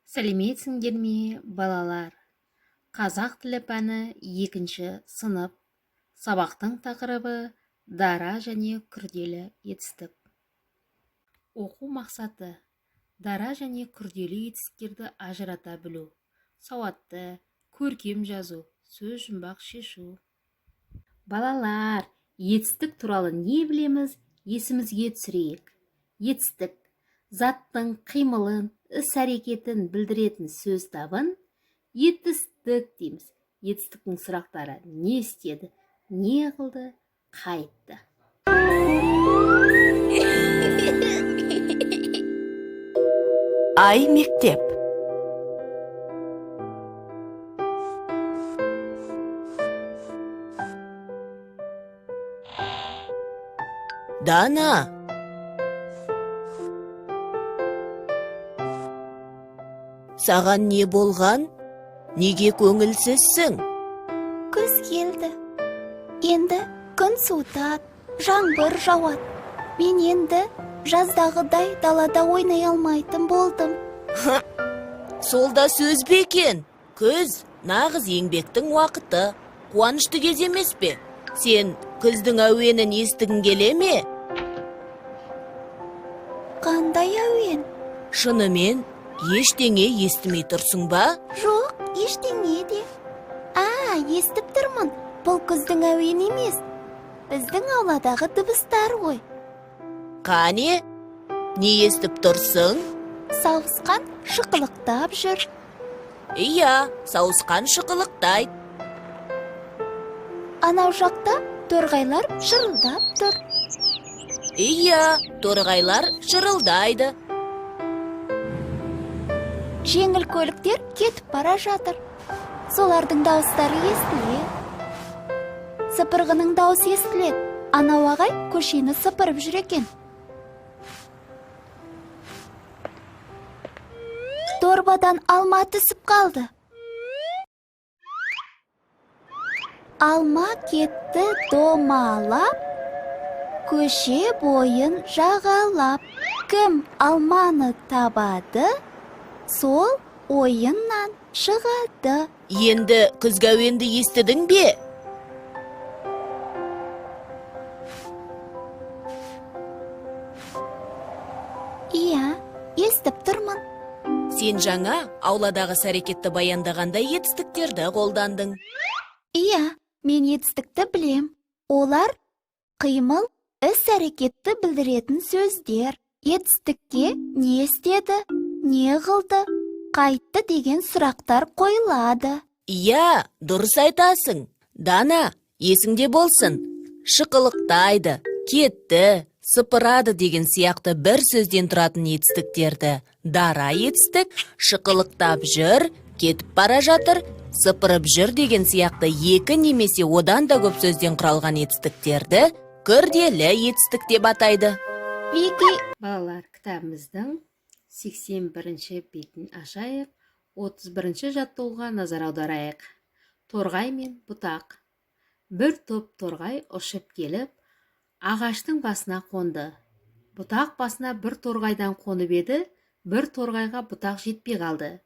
Сәлеметсіңдер ме, балалар? Қазақ тілі пәні 2-ші сынып. Сабақтың тақырыбы дара және күрделі етістік. Оқу мақсаты: дара және күрделі етістіктерді ажырата білу, сауатты, көркем жазу, сөз жұмбақ шешу. Балалар, етістік туралы не білеміз, есімізге түсірейік. Етістік заттың қимылын, іс-әрекетін білдіретін сөз табын етістік дейміз. Етістіктің сұрақтары: не істеді, не қылды, қайтты. Ай мектеп. Дана. Саған не болған? Неге көңілсізсің? Күз келді. Енді күн суытады, жаңбыр жауады. Мен енді жаздағыдай далада ойнай алмайтын болдым. Сол да сөз бе екен? Күз нағыз еңбектің уақыты. Қуанышты кез емес пе? Сен күздің әуенін естігің келе ме? Қандай әуен? Шынымен ештеңе естімей тұрсың ба? Жоқ, ештеңе де. А, естіп тұрмын. Бұл күздің әуені емес. Біздің ауладағы дыбыстар ғой. Қане, не естіп тұрсың? Сауысқан шықылықтап жүр. Иә, сауысқан шықылықтайды. Анау жақта торғайлар шырылдап тұр. Иә, торғайлар шырылдайды. Жеңіл көліктер кетіп бара жатыр. Солардың дауыстары естіледі. Сыпырғының дауысы естіледі. Анау ағай көшені сыпырып жүр екен. Дорбадан алма түсіп қалды. Алма кетті домалап, көше бойын жағалап. Кім алманы табады, сол ойыннан шығады. Енді күзгі әуенді естідің бе? Иә, естіп тұрмын. Сен жаңа ауладағы іс-әрекетті баяндағанда етістіктерді қолдандың. Иә, мен етістікті білем. Олар қимыл, іс-әрекетті білдіретін сөздер. Етістікке не істеді, не қылды, қайтты деген сұрақтар қойылады. Иә, дұрыс айтасың. Дана, есіңде болсын. Шықылықтайды, кетті, сыпырады деген сияқты бір сөзден тұратын етістіктерді дара етістік, шықылықтап жүр, кетіп бара жатыр, сыпырып жүр деген сияқты екі немесе одан да көп сөзден құралған етістіктерді күрделі етістік деп атайды. Вики, Балалар, кітабымыздың 81-ші бетін ашайық, 31-ші жаттығуға назар аударайық. Торғай мен бұтақ. Бір топ торғай ұшып келіп, ағаштың басына қонды. Бұтақ басына бір торғайдан қонып еді, бір торғайға бұтақ жетпей қалды.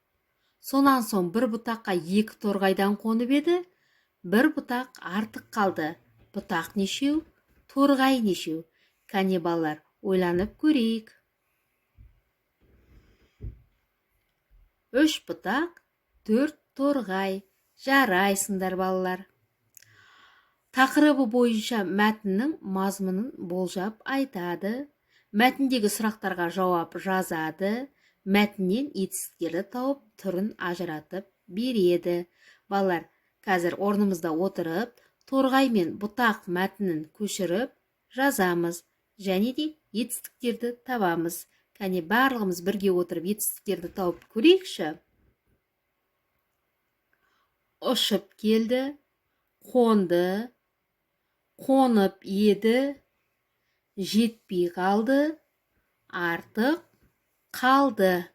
Сонан соң бір бұтаққа екі торғайдан қонып еді, бір бұтақ артық қалды. Бұтақ нешеу, торғай нешеу? Кәне, балалар, ойланып көрейік. 3 бұтақ, 4 торғай. Жарайсыңдар, балалар. Тақырыбы бойынша мәтіннің мазмұнын болжап айтады, мәтіндегі сұрақтарға жауап жазады, мәтіннен етістіктерді тауып, түрін ажыратып береді. Балалар, қазір орнымызда отырып, торғай мен бұтақ мәтінін көшіріп жазамыз және де етістіктерді табамыз. Кәне, барлығымыз бірге отырып етістіктерді тауып көрейікші. Ұшып келді, қонды, қонып еді, жетпей қалды, артық қалды.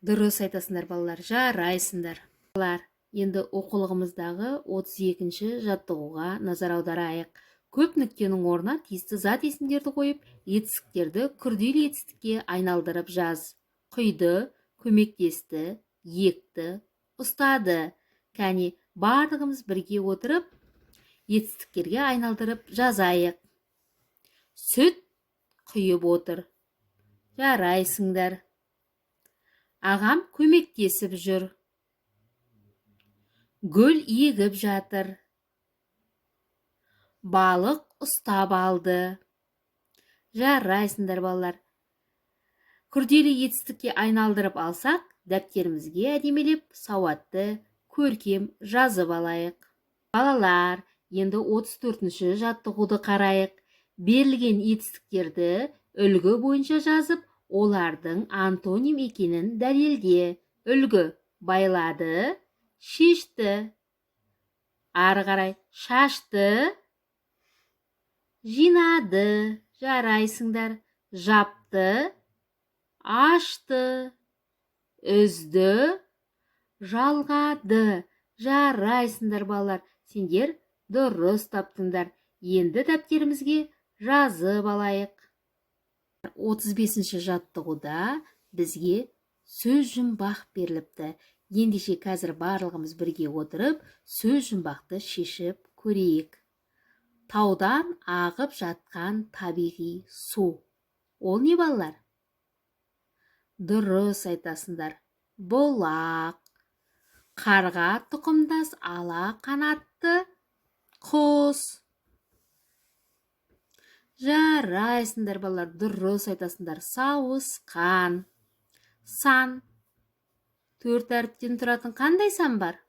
Дұрыс айтасыңдар, балалар, жарайсыңдар. Балалар, енді оқулығымыздағы 32-ші жаттығуға назар аударайық. Көп нүктенің орнына тиісті зат есімдерді қойып, етістіктерді күрделі етістікке айналдырып жаз. Құйды, Көмектесті, екті, ұстады. Кәне, барлығымыз бірге отырып, етістіктерге айналдырып жазайық. Сүт құйып отыр. Жарайсыңдар. Ағам көмектесіп жүр. Гүл егіп жатыр. Балық ұстап алды. Жарайсыңдар, балалар. Күрделі етістікке айналдырып алсақ, дәптерімізге әдемілеп, сауатты, көркем жазып алайық. Балалар, енді 34-ші жаттығуды қарайық. Берілген етістіктерді үлгі бойынша жазып, олардың антоним екенін дәлелде. Үлгі: байлады, шешті. Ары қарай шашты, жинады. Жарайсыңдар. Жапты, ашты, үзді, жалғады. Жарайсыңдар, балалар. Сендер дұрыс таптыңдар. Енді дәптерімізге жазып алайық. 35-ші жаттығуда бізге сөз жұмбақ беріліпті. Ендеше, қазір барлығымыз бірге отырып, сөз жұмбақты шешіп көрейік. Таудан ағып жатқан табиғи су. Ол не, балалар? Дұрыс айтасыңдар. Бұлақ. Қарға тұқымдас ала қанатты құс. Жарайсыңдар, балалар, дұрыс айтасыңдар. Сауысқан. Сан. Төрт әріптен тұратын қандай сан бар?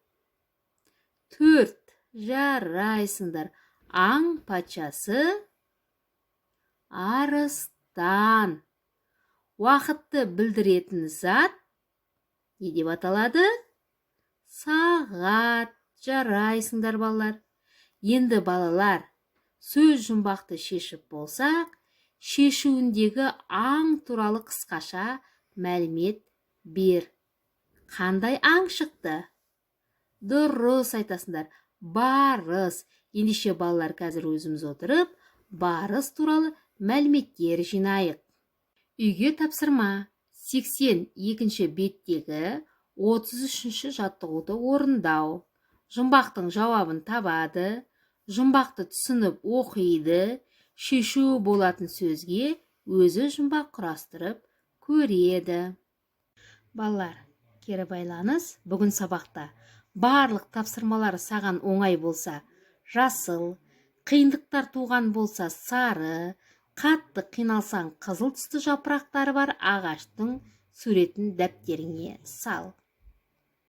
4. Жарайсыңдар. Аң патшасы арыстан. Уақытты білдіретін зат не деп аталады? Сағат. Жарайсыңдар, балалар. Енді, балалар, сөз жұмбақты шешіп болсақ, шешуіндегі аң туралы қысқаша мәлімет бер. Қандай аң шықты? Дұрыс айтасыңдар, барыс. Ендеше, балалар, қазір өзіміз отырып, барыс туралы мәліметтер жинайық. Үйге тапсырма: 82 беттегі 33 жаттығуды орындау. Жұмбақтың жауабын табады, жұмбақты түсініп оқиды, шешуі болатын сөзге өзі жұмбақ құрастырып көреді. Балалар, кері байланыс. Бүгін сабақта барлық тапсырмалар саған оңай болса, жасыл, қиындықтар туған болса, сары, қатты қиналсаң, қызыл түсті жапырақтары бар ағаштың суретін дәптеріңе сал.